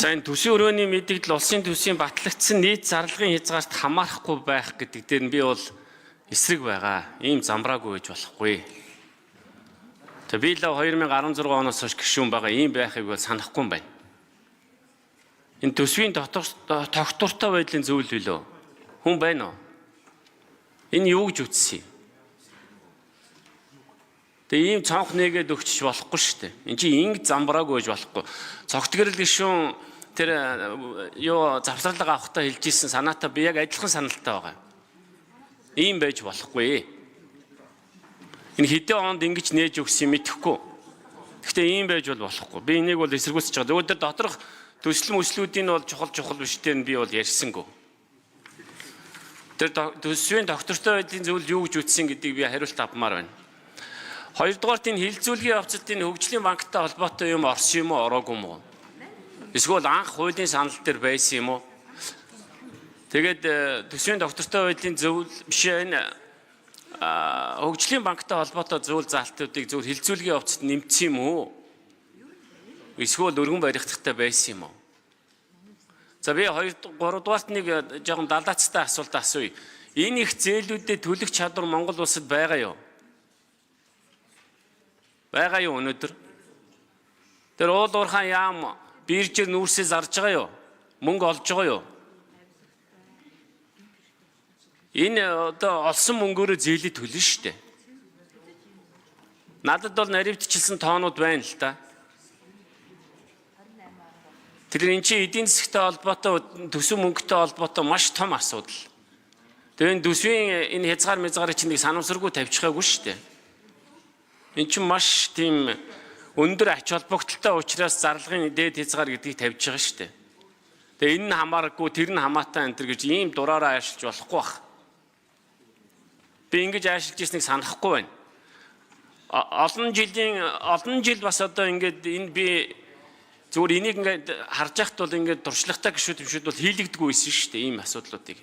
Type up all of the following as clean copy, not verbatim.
За, энэ төсвийн өрөөний мэдэгдэл улсын төсвийн батлагдсан нийт зарлагын хязгаарт хамаарахгүй байх гэдэг дээр нь би бол эсрэг байгаа. Ийм замбраагүй байж болохгүй. Тэгээ би л 2016 оноос хойш гишүүн байгаа. Ийм байхыг бол санахгүй юм байна. Энэ төсвийн тогтвортой байдлын зүйл билүү? Хүн байна уу? Энэ юу гэж үтсэн юм? Тэгээ ийм цонх нээгээд өгчөж болохгүй шүү дээ. Энд чинь ингэ замбраагүй байж болохгүй. Цогтгэрэл гишүүн тэр юу завсарлага авахдаа хэлж исэн санаатай би яг адилхан саналтай байгаа. Ийм байж болохгүй. Энэ хэдэн онд ингэж нээж өгсөн юм мэдэхгүй. Гэхдээ ийм байж бол болохгүй. Би энийг бол эсэргүүцэж байгаа. Зүгээр тэр доторх төсөл мөслүүдийн бол чухал чухал биш дээр нь би бол ярьсангүй. Тэр төсвийн доктортой байдлын зүйл юу гэж үтсэн гэдгийг би хариулт авмаар байна. Хоёрдугаарт энэ хилцүүлгийн явцад энэ хөгжлийн банктай холбоотой юм орсон юм уу, ороогүй юм уу? Эсвэл анх хуулийн санал дээр байсан юм уу? Тэгээд төсвийн доктортой байдлын зөвл биш, энэ хөгжлийн банктай холбоотой зүйл заалтуудыг зөв хилцүүлгийн явцад нэмсэн юм уу? Эсвэл өргөн баригдахтай байсан юм уу? За, би хоёр гуравдугаарт нэг жоохон далаацтай асуулт асууя. Энэ их зээлүүдэд төлөх чадвар Монгол улсад байгаа юу? Байгаа юу өнөөдөр? Тэр уул уурхайн яам биржээр нүүрсээ зарж байгаа юу? Мөнгө олж байгаа юу? Энэ одоо олсон мөнгөөрөө зээлээ төлнө шүү дээ. Надад бол наривдчилсан тоонууд байна л да. Тэгэхээр эн чинь эдийн засгтай холбоотой, төсөв мөнгөтэй холбоотой маш том асуудал. Тэгээ энэ төсвийн энэ хязгаар мязгаарыг чинь нэг санамсаргүй тавьчихаагүй шүү дээ. Энэ чинь маш тийм өндөр ач холбогдолтой учраас зарлагын дээд хязгаар гэдгийг тавьж байгаа шүү дээ. Тэгээ энэ нь хамааргүй, тэр нь хамаатай энэ төр гэж ийм дураараа аашилж болохгүй бах. Би ингэж аашилж ирснийг санахгүй байна. Олон жил бас одоо ингээд энэ би зүгээр энийг ингээд харж байхад бол ингээд туршлагатай гişүүд юмшүүд бол хийлэгдэггүй байсан шүү дээ ийм асуудлуудыг.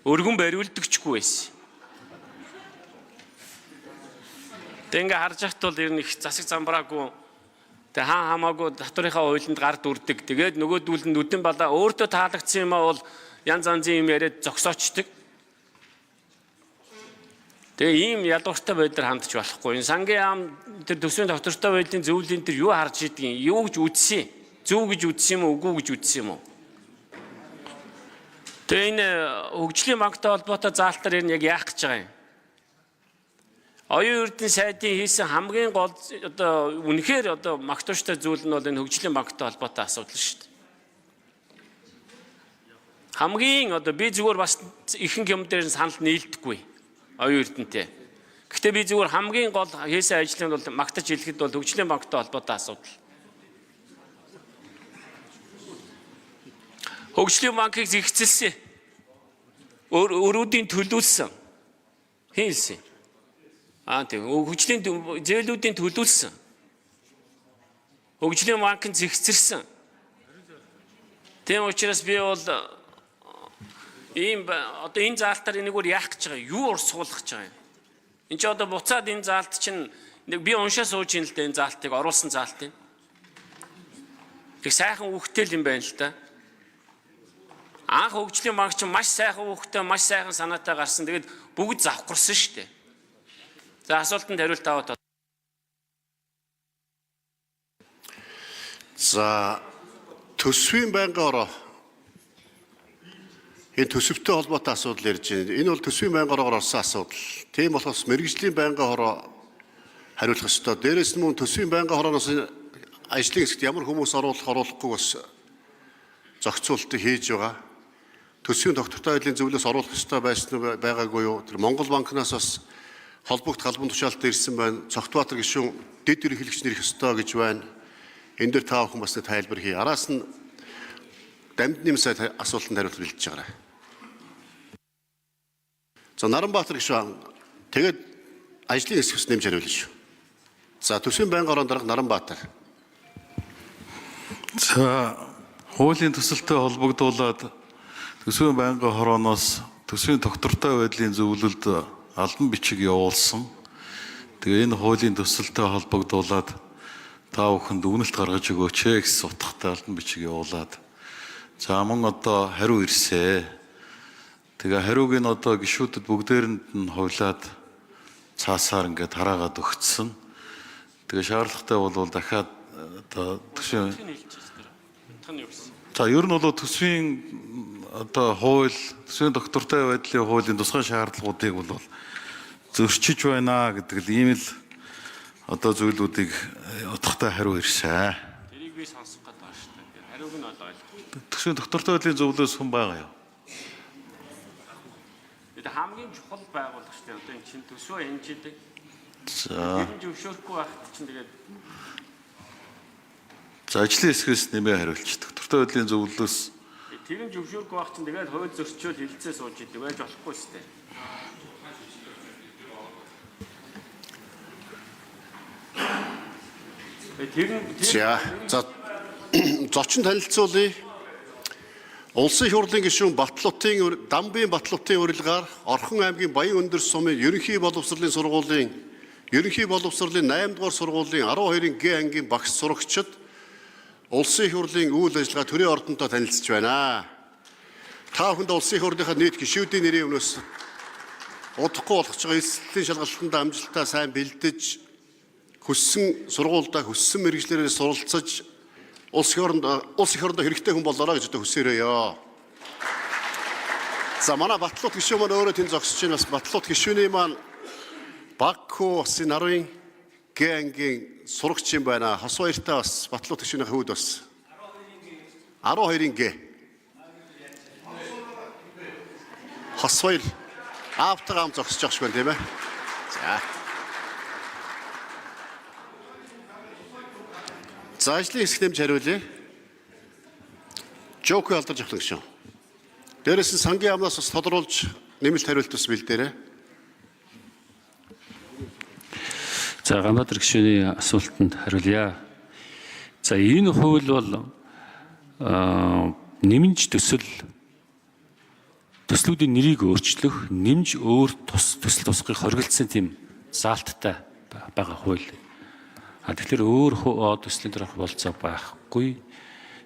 Өргөн бариулдагчгүй байсан. Тэг ингээ харж байхад бол ер нь их засаг замбраагүй. Тэг хаан хамаагүй татварынхаа хуулинд гар дүрдэг. Тэгээд нөгөөдүүл нь нүдэн балаа өөртөө таалагдсан юм аа бол янз янзын юм яриад зогсоочдөг. Тэгээ ийм ялууртай байдлаар хандж болохгүй. Энэ сангийн яам тэр төсвийн доктортой байдлын зөвлөлийн тэр юу харж идгийг, юу гэж үзсэн? Зөв гэж үзсэн юм уу, үгүй гэж үзсэн юм уу? Тэгээ энэ хөгжлийн банктай холбоотой заалтар энэ яг яах гэж байгаа юм? Оюун Эрдэнэ сайдын хийсэн хамгийн гол одоо үнэхээр одоо магтууштай зүйл нь бол энэ хөгжлийн банктай холбоотой асуудал шүү дээ. Хамгийн одоо би зүгээр бас ихэнх юм дээр санал нийлдэхгүй Оюун Эрдэнэтэй. Гэхдээ би зүгээр хамгийн гол хийсэн ажил нь бол магтаж хэлэхэд бол хөгжлийн банктай холбоотой асуудал. Хөгжлийн банкыг зэгцэлсэн. Өрүүдийн төлөвлөсөн. Хин хэлсэн? Аа тийм. Хөгжлийн зээлүүдийн төлөвлөсөн. Хөгжлийн банк нь зэгцэрсэн. Тийм учраас би бол ийм одоо энэ заалтаар энэгээр яах гэж байгаа юм? Юу урсгуулах гэж байгаа юм? Энд чи одоо буцаад энэ заалт чинь нэг би уншаа сууж ин л дээ энэ заалтыг оруулсан заалтыг. Тэг сайхан үхтэл юм байна л да. Анх хөгжлийн банк чинь маш сайхан үхтэй, маш сайхан санаатай гарсан. Тэгээд бүгд завхарсан шүү дээ. За, асуултанд хариулт аваад. За, төсвийн байнгын ороо энэ төсөвтэй холбоотой асуудал ярьж байна. Энэ бол төсвийн байнгын ороогоор орсон асуудал. Тийм болохоос мэргэжлийн байнгын хороо хариулах ёстой. Дээрээс нь мөн төсвийн байнгын хорооноос ажлын хэсэгт ямар хүмүүс оруулах оруулахгүй бас зохицуултыг хийж байгаа. Төсвийн тогтвортой байдлын зөвлөөс оруулах ёстой байсан уу байгаагүй юу? Тэр Монгол банкнаас бас холбогдох албан тушаалт ирсэн байна. Цогтбаатар гишүүн дэд ерөнхийлөгч нэрх ёстой гэж байна. Энэ дээр та бүхэн бас нэг тайлбар хий. Араас нь Дамдны сайд асуултанд хариулт бэлдэж байгаарай. За, Наранбаатар гишүүн тэгээд ажлын хэсгээс нэмж хариулна шүү. За, төсвийн байнгын орон дарга Наранбаатар. За, хуулийн төсөлтөй холбогдуулаад төсвийн байнгын хорооноос төсвийн тогтвортой байдлын зөвлөлд албан бичиг явуулсан. Тэгээ энэ хуулийн төсөлтөй холбогдуулаад Та бүхэн дүгнэлт гаргаж өгөөч ээ гэсэн утгатай албан бичиг явуулаад. За мөн одоо хариу ирсэ. Тэгээ хариуг нь одоо гишүүдэд бүгдээрэнд нь хувлаад цаасаар ингээд хараагаад өгцсөн. Тэгээ шаардлагатай бол дахиад одоо төсвийн За ер нь бол төсвийн одоо хууль, төсвийн доктортой байдлын хуулийн тусгай шаардлагуудыг бол зөрчиж байна гэдэг л ийм л одоо зүйлүүдийг утгатай хариу ирсэн. Тэрийг би сонсох гээд байгаа шүү дээ. Хариуг нь бол ойлгох. Төсвийн доктортой байдлын зөвлөөс хүн байгаа юу? Тэгээд хамгийн чухал байгууллага шүү дээ. Одоо энэ чинь төсвөө хэмжээдэг. За. Тэр нь зөвшөөрөхгүй байхад чинь тэгээд За ажлын хэсгээс нэмээ хариулчих. Доктортой байдлын зөвлөлөөс тэр нь зөвшөөрөхгүй байх чинь тэгээд хууль зөрчөөл хилцээ сууж идэг байж болохгүй шүү дээ. Тэр нь За за зочин танилцуулъя. Улсын их хурлын гишүүн Батлутын Дамбын Батлутын урилгаар Орхон аймгийн Баян өндөр сумын ерөнхий боловсролын сургуулийн ерөнхий боловсролын 8 дугаар сургуулийн 12-ын Г ангийн багш сурагчид Улсын их хурлын үйл ажиллагаа төрийн ордонтой танилцж байна. Та бүхэнд Улсын их хурлынхаа нийт гишүүдийн нэрийн өмнөөс удахгүй болгож байгаа элсэлтийн шалгалтанд амжилтаа сайн бэлдэж хүссэн сургуульдаа хүссэн мэргэжлээрээ суралцаж улс их орондоо хэрэгтэй хүн болоорой гэж одоо хүсээрэй. За манай Батлут гишүүн маань өөрөө тэнд зогсож байна. Бас Батлут гишүүний маань Багку бас энэ 10-ын Г ангийн сурагч юм байна. Хос баяртай бас Батлут гишүүнийхээ хүүд бас 12-ын Г. Хос баяр аавтайгаа ам зогсож байгаа шиг байна тийм ээ. За. За ажлын хэсэг нэмж хариулъя. Жоко алдарж авах гişүн. Дээрээс нь сангийн амнаас бас тодруулж нэмэлт хариулт бас бэлдээрэй. За Ганбаатар гишүүний асуултанд хариулъя. За энэ хууль бол нэмж төсөл төслүүдийн нэрийг өөрчлөх, нэмж өөр төсөл тусгыг хоригдсан тийм заалттай байгаа хууль. А тэгэхээр өөр төслийн дөрөх болцоо байхгүй.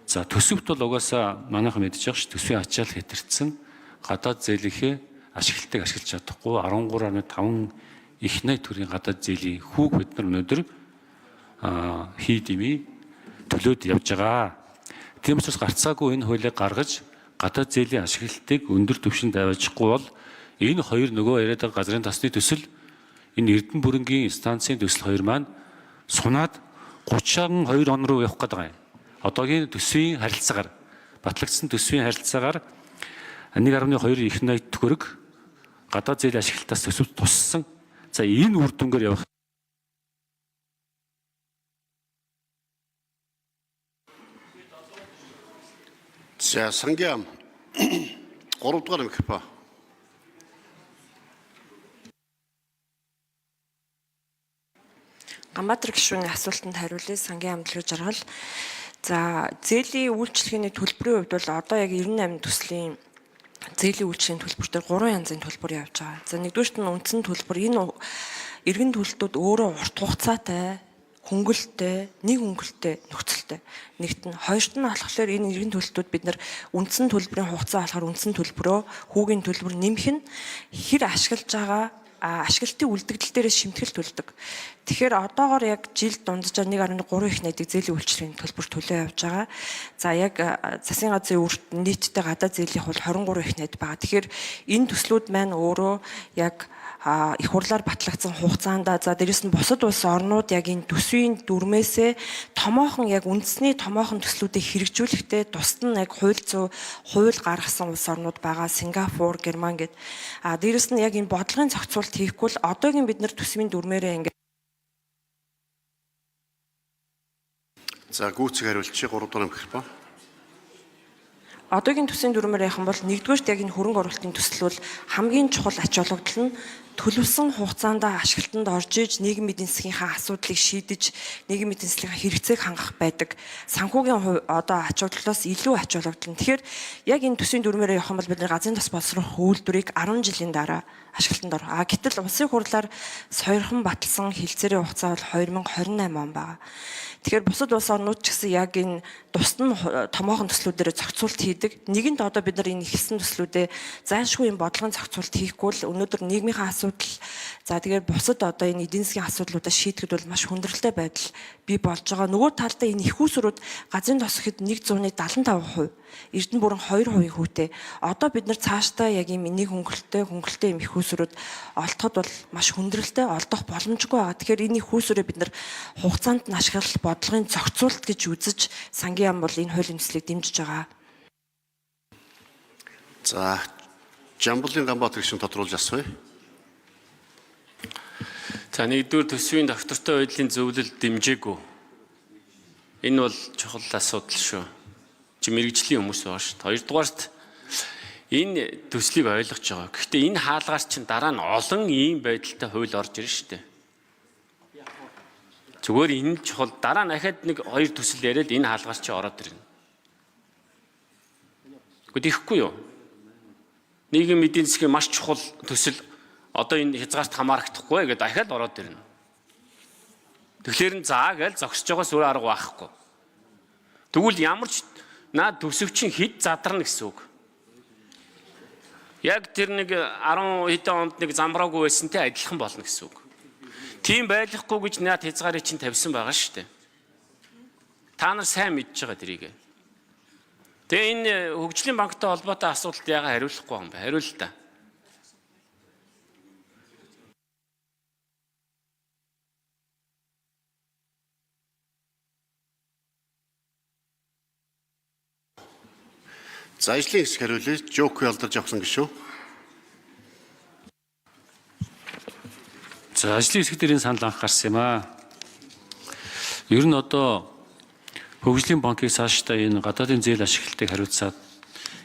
За төсөвт бол угаасаа манайхан мэдж байгаа ш төсвийн ачаал хэтэрсэн гадаад зээлийнхээ ашиглалтыг ашиглаж чадахгүй 13.5 их 80 төрлийн гадаад зээлийн хүүг бид нар өнөөдөр хий дэмий төлөөд явж байгаа. Тийм учраас гарцаагүй энэ хуулийг гаргаж гадаад зээлийн ашиглалтыг өндөр түвшинд аваачихгүй бол энэ хоёр нөгөө яриад байгаа газрын тасны төсөл энэ Эрдэнэ бүрэнгийн станцын төсөл хоёр маань сунаад 32 он руу явах гэдэг юм. Одоогийн төсвийн харилцаагаар батлагдсан төсвийн харилцаагаар 1.2 их 80 төгрөг гадаад зээл ашиглалтаас төсөвт туссан. За энэ үр дүнгээр явах. За сангийн ам 3 дугаар микрофон. Ганбаатар гишүүний асуултанд хариулъя. Сангийн амдлага жаргал. За зээлийн үйлчилгээний төлбөрийн хувьд бол одоо яг 98 төслийн зээлийн үйлчилгээний төлбөр дээр 3 янзын төлбөр явж байгаа. За нэгдүгээрт нь үндсэн төлбөр энэ эргэн төлөлтүүд өөрөө урт хугацаатай хөнгөлтэй, нэг хөнгөлтэй нөхцөлтэй. Нэгт нь хоёрт нь болохоор энэ эргэн төлөлтүүд бид нар үндсэн төлбөрийн хугацаа болохоор үндсэн төлбөрөө хүүгийн төлбөр нэмэх нь хэр ашиглаж байгаа ашиглалтын үлдэгдэл дээрээ шимтгэл төлдөг. Тэгэхээр одоогор яг жил дунджаар 1.3 их найдыг зээлийн үйлчилгээний төлбөр төлөө явж байгаа. За яг засгийн газрын үрт нийтдээ гадаад зээлийн хул 23 их найд байгаа. Тэгэхээр энэ төслүүд маань өөрөө яг их хурлаар батлагдсан хугацаанд за дээрэс нь бусад улс орнууд яг энэ төсвийн дүрмээсээ томоохон яг үндэсний томоохон төслүүдийг хэрэгжүүлэхдээ тусад нь яг хууль зүй хууль гаргасан улс орнууд байгаа. Сингапур, Герман гэд. А дээрэс нь яг энэ бодлогын зохицуулалт хийхгүй л одоогийн бид нар төсвийн дүрмээрээ ингээд За гүйцэг хариулчих 3 дугаар микрофон. Одоогийн төсвийн дүрмээр явах юм бол нэгдүгээрт яг энэ хөрөнгө оруулалтын төсөл бол хамгийн чухал ач холбогдол нь төлөвлөсөн хугацаанд ашиглалтанд орж иж нийгмийн эдийн засгийнхаа асуудлыг шийдэж нийгмийн эдийн засгийн хэрэгцээг хангах байдаг. Санхүүгийн одоо ач холбогдлоос илүү ач холбогдол. Тэгэхээр яг энэ төсвийн дүрмээр явах юм бол бид нар газрын тос боловсрох үйлдвэрийг 10 жилийн дараа ашиглалтанд орох. А гэтэл улсын хурлаар сойрхон баталсан хилцээрийн хугацаа бол 2028 он байна. Тэгэхээр бусад улс орнууд ч гэсэн яг энэ тусад нь томоохон төслүүдээр зохицуулт хийдэг. Нэгэнт одоо бид нар энэ эхэлсэн төслүүдээ зайлшгүй юм бодлогын зохицуулт хийхгүй л өнөөдөр нийгмийнхаа асуудал, за тэгээд бусад одоо энэ эдийн засгийн асуудлуудаа шийдэхэд бол маш хүндрэлтэй байдал бий болж байгаа. Нөгөө талдаа энэ их усрууд газрын тос гэхэд 175%, Эрдэнэ бүрэн 2% хүүтэй. Одоо бид нар цаашдаа яг ийм энийг хөнгөлөлттэй юм их усрууд олдоход бол маш хүндрэлтэй, олдох боломжгүй байгаа. Тэгэхээр энэ их усрыг бид нар хугацаанд нь ашиглах бодлогын зохицуулт гэж үзэж сангийн яам бол энэ хуулийн төслийг дэмжиж байгаа. За, Жамбалын Ганбаатар гишүүн тодруулж асууя. За, нэгдүгээр төсвийн доктортой байдлын зөвлөл дэмжээгүй. Энэ бол чухал асуудал шүү. Чи мэрэгжлийн хүмүүс байгаа шүү. Хоёрдугаарт энэ төслийг ойлгож байгаа. Гэхдээ энэ хаалгаар чинь дараа нь олон ийм байдалтай хууль орж ирнэ шүү дээ. Зүгээр энэ чухал, дараа нь дахиад нэг хоёр төсөл яриад энэ хаалгаар чи ороод ирнэ. Гэхдээ ихгүй юу? Нийгэм эдийн засгийн маш чухал төсөл одоо энэ хязгаарт хамаарагдахгүй гэдээ дахиад ороод ирнэ. Тэгэхээр нь заа гэж зогсож байгаас өөр арга байхгүй. Тэгвэл ямар ч наад төсөв чинь хэд задарна гэсэн үг. Яг тэр нэг 10 хэдэн онд нэг замбраагүй байсантай адилхан болно гэсэн үг. Тийм байлахгүй гэж наад хязгаарыг чинь тавьсан байгаа шүү дээ. Та нар сайн мэдж байгаа тэрийг. Тэгээ энэ хөгжлийн банктай холбоотой асуудалд яагаад хариулахгүй юм бэ? Хариул та. За, ажлын хэсэг хариулъя. Жоко ялдарч авсан гишүүн. За, ажлын хэсэг дээр энэ санал анх гарсан юм аа. Ер нь одоо хөгжлийн банкыг цаашдаа энэ гадаадын зээл ашиглалтыг хариуцаад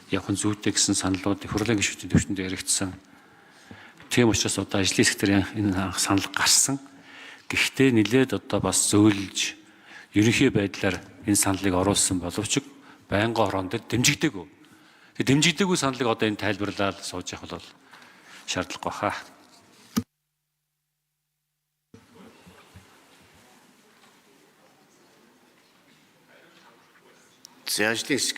явах нь зүйтэй гэсэн саналууд их хурлын гишүүдийн төвшөнд яригдсан. Тийм учраас одоо ажлын хэсэг дээр энэ анх санал гарсан. Гэхдээ нэлээд одоо бас зөөлж ерөнхий байдлаар энэ саналыг оруулсан боловч байнгын хорон дээр дэмжигдээгүй. Тэгээ дэмжигдээгүй саналыг одоо энэ тайлбарлаад сууж явах бол шаардлагагүй хаа. За, ажлын хэсэг.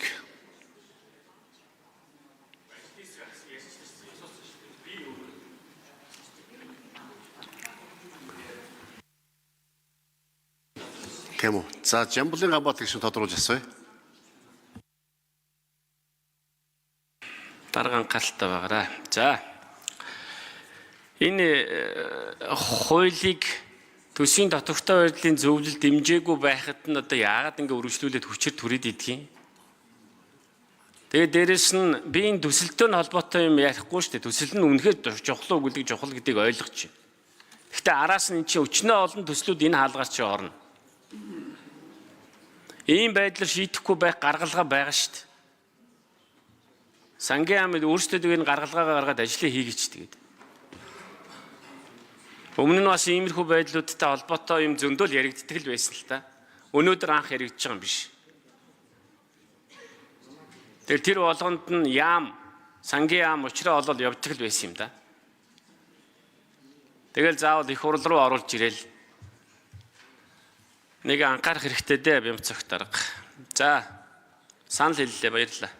Тийм үү. За, Жамбалын Ганбаатар гишүүн тодруулж асууя. Дарга анхааралтай байгаарай. За. Энэ хуулийг төсвийн доктортой байдлын зөвлөл дэмжээгүй байхад нь одоо яагаад ингэ өргөжлүүлээд хүчээр түрээд идэх юм? Тэгээ дээрэс нь би энэ төсөлтөө нь холбоотой юм ярихгүй шүү дээ. Төсөл нь үнэхээр чухал уу гэдэг, чухал гэдгийг ойлгож байна. Гэхдээ араас нь эн чинь өчнөө олон төслүүд энэ хаалгаар чи орно. Ийм байдлаар шийдэхгүй байх гаргалгаа байгаа шүү дээ. Сангийн яам өөрсдөө энэ гаргалгаагаа гаргаад ажлыг хийгээч тэгээд. Өмнө нь бас иймэрхүү байдлуудтай холбоотой юм зөндөл яригддаг л байсан л та. Өнөөдөр анх яригдж байгаа юм биш. Тэгэхээр тэр болгонд нь яам, сангийн яам учраа олол явдаг л байсан юм да. Тэгэл заавал их хурал руу оруулж ирээл нэг анхаарах хэрэгтэй дээ, Бямцогт дарга. За, санал хэллээ, баярлалаа.